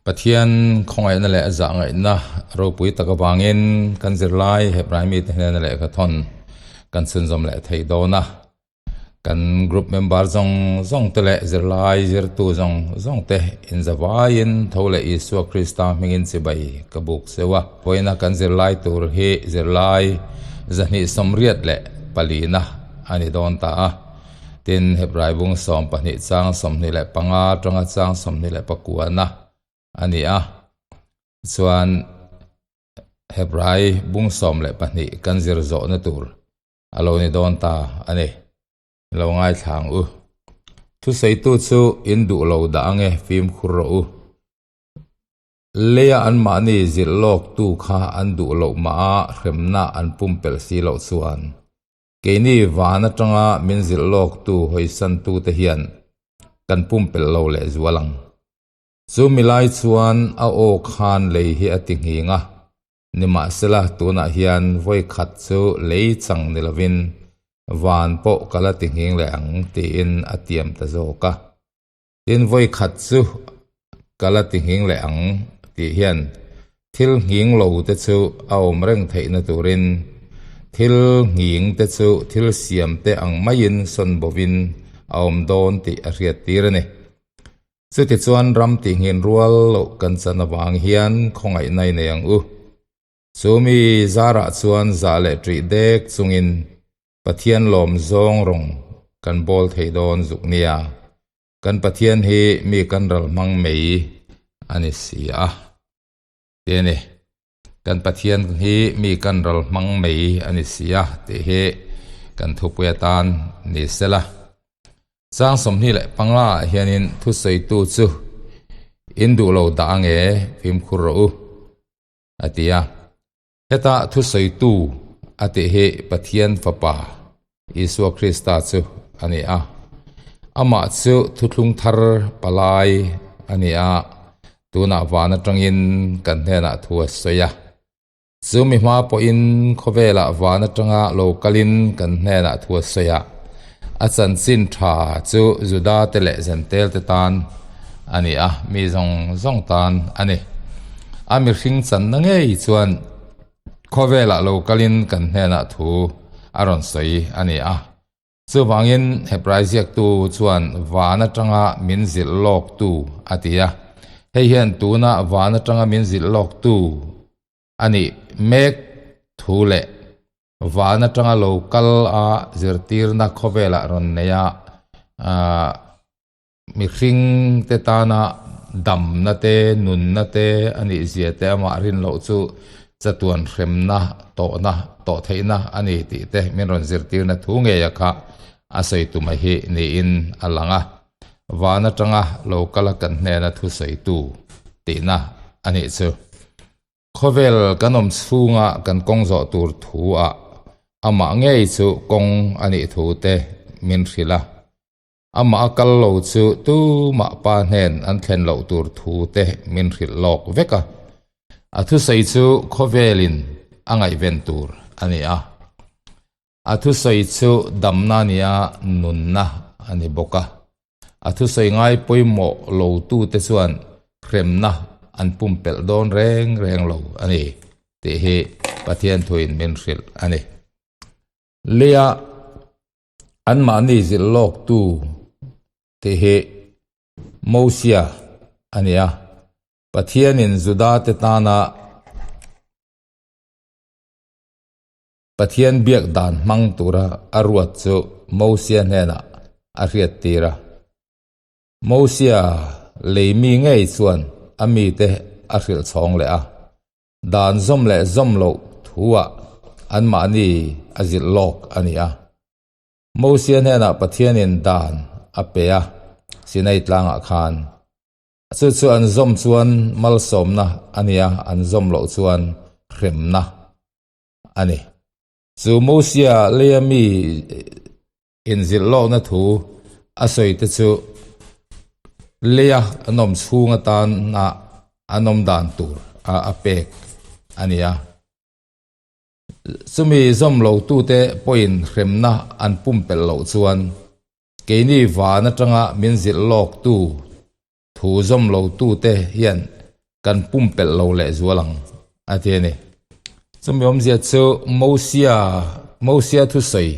Pathian khawngaihna leh a zahngaihna ropui tak avangin kan zirlai Hebrai mite hnena lehkha thawn kan chhunzawm leh thei dawn a. Kan group member zawng zawng te leh zirlai zirtu zawng zawng te inzavaiin tho leh Isua Krista hmingin chibai ka buk seuh a. Vawiina kan zirlai tur hi zirlai 284 na a ni dawn ta a. Tin, Hebrai bung 12 chang 25 atanga chang 29 na a ni a. Chuan Hebrai bung 12 kan zir zawhna tur a lo ni dawn ta a ni. Lo ngaithla ang u. Thusawitu chu in duh lo dah ange fimkhur rawh u. Leia anmahni zilh lawktu kha an duh loh mah a hremna an pumpelh si loh chuan Keini van atanga min zilh lawktu hawisantute hian kan pumpelh lo leh zual ang. Chu mi lai chuan a aw khan lei hi a ti nghing a, nimahsela tunah hian vawi khat chu lei chang ni lovin van pawh ka la ti nghing leh ang tiin a tiam ta zawk a. Tin, vawi khat chu ka la ti nghing leh ang tih hian thil nghing lo te chu a awm reng theihna turin thil nghing te chu thil siam te ang maiin sawn bovin a awm dawn tih a hriat tir a ni. Chutichuan ram tih nghin rual loh kan chan avang hian khawngaihna i nei ang u. Chu mi zarah chuan zah leh ṭih dek chungin Pathian lawm zawng rawng kan bawl thei dawn zuk nia. Kan Pathian hi mi kan ral hmang mai a ni si a. Ti a ni. Kan Pathian hi mi kan ral hmang mai a ni si a tih hi kan thupui atan ni sela. Chang 25 ah hianin thusawitu chu in duh lo dah ange fimkhur rawh u a ti a. Heta thusawitu a tih hi Pathian Fapa, Isua Krista chu a ni a. Amah chu thuthlung thar palai a ni a, tunah van atangin kan hnenah thu a sawi a. Chu mi hma pawhin khawvelah van atanga lo kalin kan hnenah thu a sawi a. A chanchin tha chu Juda te leh Zentel te tan a ni a, mi zawng zawng tan a ni. A mihring channa ngei chuan khawvelah lo kalin kan hnenah thu a rawn sawi a ni a. Chuvangin Hebrai ziaktu chuan van atanga min zilh lawktu a ti a. Hei hian tuna van atanga min zilh lawktu a nih mek thu leh Van atanga lo kal a zirtirna khawvelah rawn nei a, mihring te tana damna te, nunna te a nih zia te amah rin loh chu chatuan hremna tawhna, tawh theihna a ni tih te min rawn zirtirna thu ngei a kha a sawi tum a hi niin a lang a. Van atanga lo kal a kan hnena thusawitu tihna a nih chu. Khawvel kan awm chhunga kan kawng zawh tur thu ah amah ngei chu kawng a nih thu te min hrilh a. Amah a kal lo chu tumah pa hnen an thlen loh tur thu te min hrilh lawk vek a. A thusawi chu khawvelin a ngaihven tur a ni a. A thusawi chu damna a ni a, nunna a ni bawk a. A thusawi ngai pawimawh lo tute chuan hremna an pumpelh dawn reng reng lo a ni tih hi Pathian thuin min hrilh a ni. Leia anmahni zilh lawktu tih hi Mosia a ni a, Pathianin Judate tana Pathian biak dan hmang tura a ruat chu Mosia hnenah a hriattir a. Mosia lei mi ngei chuan a mite a hrilh chhawng leh a, dan zawm leh zawm loh thuah anmahni a zilh lawk a ni a. Mosia hnenah Pathianin dan a pe a, Sinai tlangah khan. Chu chu an zawm chuan malsawmna a ni a, an zawm loh chuan hremna a ni. Chu Mosia leia mi inzilh lawkna thu a sawi te chu leia an awm chhung atana an awm dan tur a pek a ni a. Chumi zawm lotute pawhin hremna an pumpelh loh chuan keini van atanga min zilh lawktu thu zawm lotute hian. Kan pumpelh lo leh zual ang, a ti a ni. Chumi awmzia chu Mosia, Mosia thusawi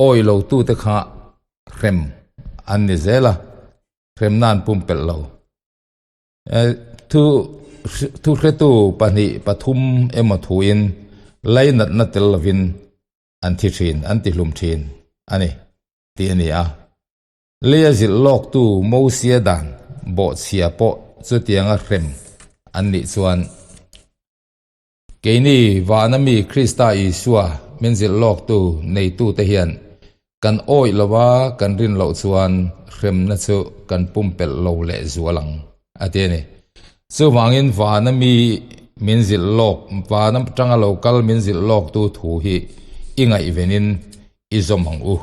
awi lotute kha hrem an ni zel a, hremna an pumpelh lo. Thu, thuhretu pahnih pathum emaw thuin lainatna tel lovin an thi thin, an tihlum thin a ni, tih a ni a. Leia zilh lawktu Mosia dan bawhchhia pawh chutianga hrem an nih chuan, Keini vana mi Krista Isua min zilh lawktu neitute hian kan awih lova kan rin loh chuan hremna chu kan pumpelh lo leh zual ang, a ti a ni. Chuvangin vana mi min zilh lawk, vana atanga lo kal min zilh lawktu thu hi i ngaihvenin i zawm ang u,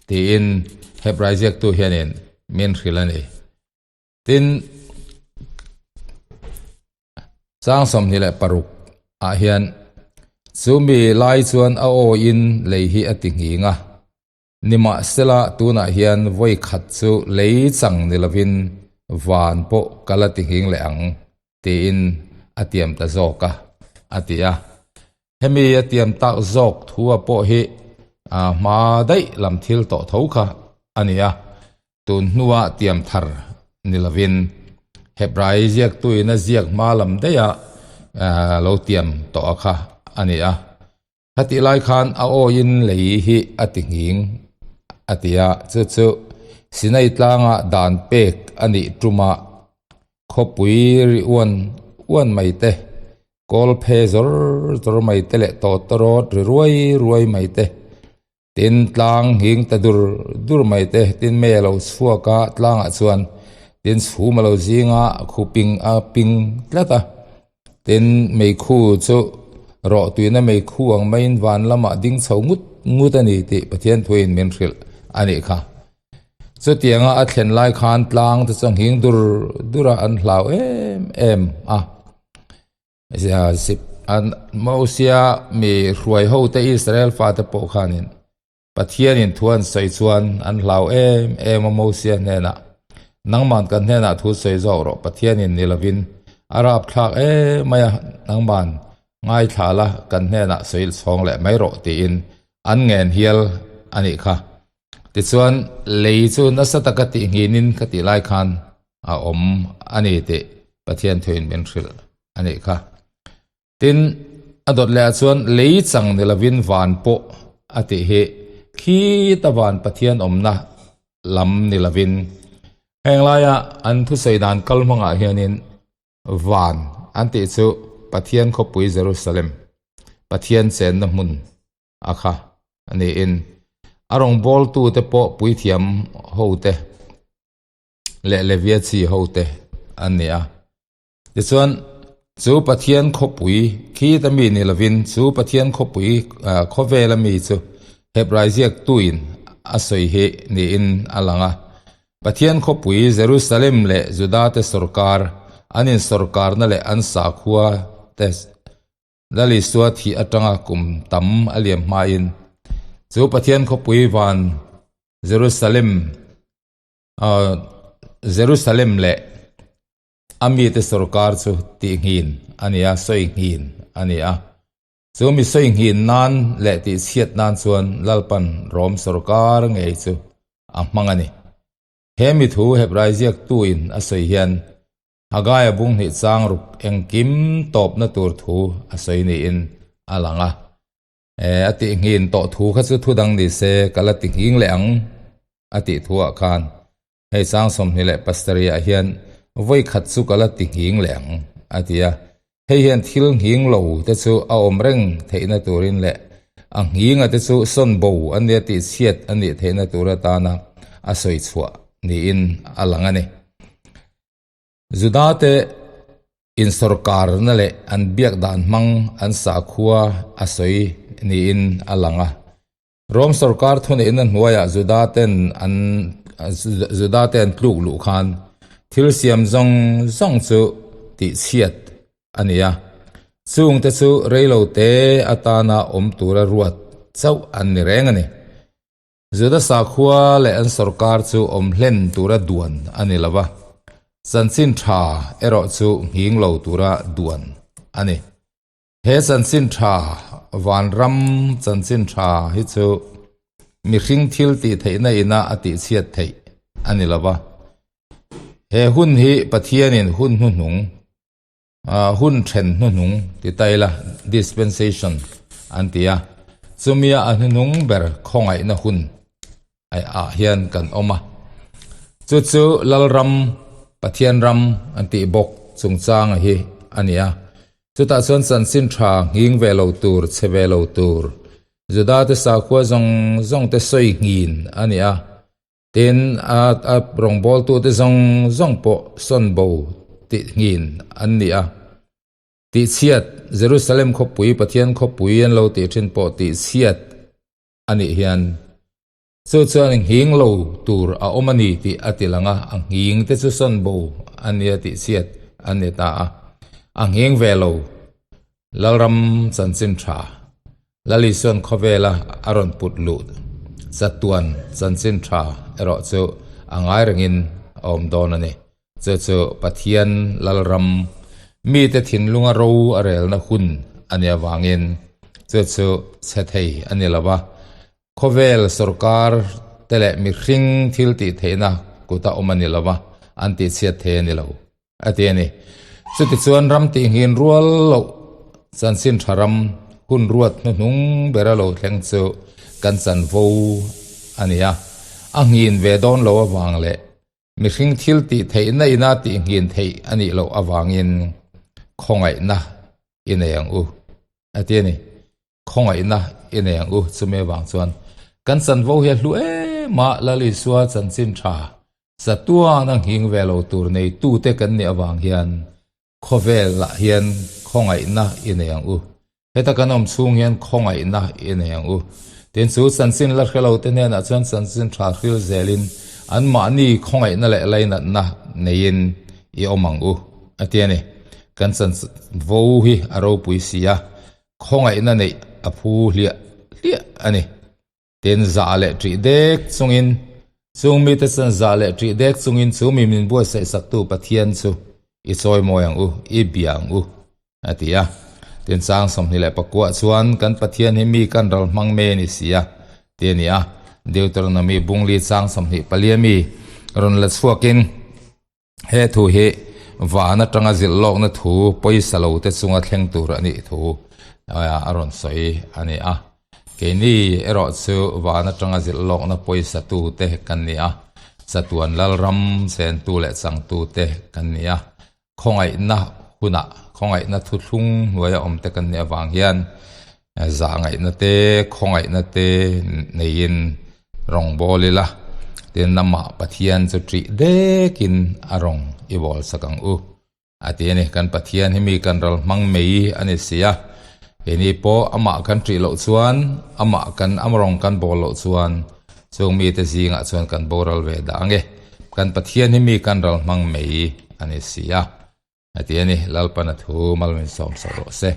tiin Hebrai ziaktu hianin min hrilh a ni. Tin, chang 26 ah hian chu mi lai chuan a awiin lei hi a ti nghing a, nimahsela tunah hian vawi khat chu lei chang ni lovin van pawh ka la ti nghing leh ang tiin a tiam ta zawk a, a ti a. Hemi a tiam tak zawk thu a pawh hi hma daih lam thil tawh tho kha a ni a, tun hnua tiam thar ni lovin Hebrai ziaktuin a ziak hma lam daiha lo tiam tawh a kha a ni a. Khatih lai khan a awiin lei hi a ti nghing a ti a, chu chu Sinai tlanga dan pek a nih tumah khawpui ri uan uan mai te, kawl phe zawr zawr mai te leh tawtawrawt ri ruai ruai mai te, tin tlang nghing ta dur dur mai te, tin mei a lo chhuak a tlangah chuan tin chhum a lo zing a, khu ping a ping tlat a. Tin, meikhu chu rawh tuina meikhu ang maiin van lamah ding chho ngut ngut a ni tih Pathian thuin min hrilh a nih kha. Chutianga a thlen lai khan tlang te chu nghing dur dur a, an hlau em em a. Mosia mi hruai ho te Israel fate pawh khanin Pathianin thu an sawi chuan an hlau em em a Mosia hnenah, Nangman kan hnenah thu sawi zawk rawh, Pathianin ni lovin a rap thlak em mai a, nangman ngaithla la kan hnenah sawi chhawng leh mai rawh tiin an ngen hial a nih kha. Tichuan lei chu nasa taka tihnginin ka tih lai khan a awm a ni tih Pathian thuin min hrilh a nih kha. Tin, a dawt leh ah chuan lei chang ni lovin van pawh a tih hi khita van Pathian awmna lam ni lovin heng laia an thusawi dan kal hmangah hianin van an tih chu Pathian khawpui Jerusalem, Pathian chenna hmun a kha a niin a rawngbawltute pawh puithiam hote leh Levia chi hote an ni a. Tichuan, chu Pathian khawpui khita mi ni lovin chu Pathian khawpui khawvela mi chu Hebrai ziaktuin a sawi hi niin a lang a. Pathian khawpui Jerusalem leh Judate sawrkar, an insawrkarna leh an sakhua te Lal Isua thih atanga kum tam a liam hmain chu Pathian khawpui van Jerusalem Jerusalem leh A mite sorkar chu tihnghin a ni a, sawi nghin a ni a. Chu mi sawi nghin nan leh tihchhiat nan chuan Lalpan Rom sorkar ngei chu a hmang a ni. He mi thu Hebrai ziaktuin a sawi hian Hagaia bung hnih chang ruk engkim tawpna tur thu a sawi niin a lang a. A tihnghin tawh thu kha chu thu dang ni se ka la tinghing leh ang a tih thuah khan Hei chang 27 ah hian vawi khat chu ka la ti nghing leh ang, a ti a. Hei hian thil nghing lo te chu a awm reng theihna turin leh a nghinga te chu sawn bo a nia tih chhiat a nih theihna tur atana a sawi chhuah niin a lang a ni. Judate insawrkarna leh an biak dan hmang an sakhua a sawi niin a lang a. Rom sorkar thuneihna hnuaiah Judaten an Judate an tluk luh khan thil siam zawng zawng chu tihchhiat a ni a, chungte chu reilote atana awm tura ruat chauh an ni reng a ni. Juda sakhua leh an sorkar chu awm hlen tura duan a ni lo va. Chanchin tha erawh chu nghing lo tura duan a ni. He chanchin tha, vanram chanchin tha hi chu mihring thil tih theihna ina a tihchhiat theih a ni lo va. He hun hi Pathianin hun hnuhnung, hun then hnuhnung ti ta ila, dispensation an ti a, chumia a hnuhnung ber khawngaihna hun ah hian kan awm a. Chu chu Lalram, Pathian ram an tih bawk chungchang hi a ni a. Chutah chuan chanchin tha nghing ve lo tur, chhe ve lo tur, Judate sakhua zawng zawng te sawi nghin a ni a. Tin, a a rawngbawltute zawng zawng pawh sawn bo tih nghin an ni a. Tihchhiat, Jerusalem khawpui, Pathian khawpui an lo tih thin pawh tihchhiat a nih hian chu chuan nghing lo tur a awm a ni tih a ti lang a, a nghing te chu sawn bo a nia tih chhiat a ni ta a, a nghing ve lo Lalram chanchin tha Lalisuan khawvela a rawn put luh chatuan chanchin tha erawh chu a ngai rengin a awm dawn a ni. Chu chu Pathian Lalram mite thinlunga ro a relna hun a nih avangin chu chu chhe thei a ni lo va. Khawvel sorkar te leh mihring thil tih theihna kuta awm a ni lo va, an tihchhiat thei a ni lo a ti a ni. Chutichuan ram tihnghin rual loh chanchin tha ram hun ruat hnuhnung bera lo thleng chu kan chanvo a ni a, a nghin ve dawn lo avang leh Mihring thil tih theihna ina tih nghin theih a nih loh avangin khawngaihna i nei ang u, a ti a ni. Khawngaihna i nei ang u, chumi avang chuan kan chanvo hi a hlu em a, Lal Isua chanchin tha chatuan a nghing ve lo tur neitute kan nih avang hian Khawvelah hian khawngaihna i nei ang u. Heta kan awm chhung hian khawngaihna i nei ang u. Tin, chu chanchin la hre lote hnenah chuan chanchin tha hril zelin anmahni khawngaihna leh lainatna neiin i awm ang u, a ti a ni. Kan chanvo hi a ropui si a, khawngaihna neih a phu hliah hliah a ni. Tin, zah leh ṭih dek chungin, chung mite chuan zah leh ṭih dek chungin chu mi min buatsaih saktu Pathian chu i chawimawi ang u, i bia ang u, a ti a. Tin, chang 24 chuan, Kan Pathian hi mi kan ral hmang mai a ni si a, ti a ni a. Deuteronomy bungli chang 24 mi rawn la chhuakin, He thu hi van atanga zilh lawkna thu pawisa lo te chunga thleng tur a nih thu a rawn sawi a ni a. Keini erawh chu van atanga zilh lawkna pawisa tu te kan ni a, chatuan lalram chentu leh changtu te kan ni a. Khawngaihna hunah khawngaihna thuthlung hnuaia awm te kan nih avang hian Zahngaihna te, khawngaihna te neiin rawngbâwl ila, tin amah Pathian chu ṭih dêkin a rawng i bâwl sak ang u, a ti a ni. Kan Pathian hi mi kan ral hmang mai a ni si a, keini pawh amah kan ṭih loh chuan, amah kan am rawng kan bâwl loh chuan chung mite zîngah chuan kan boral ve dah ang e. Kan Pathian hi mi kan ral hmang mai a ni si a, a ti a ni. Lalpan a thu malmin sawm sak rawh se.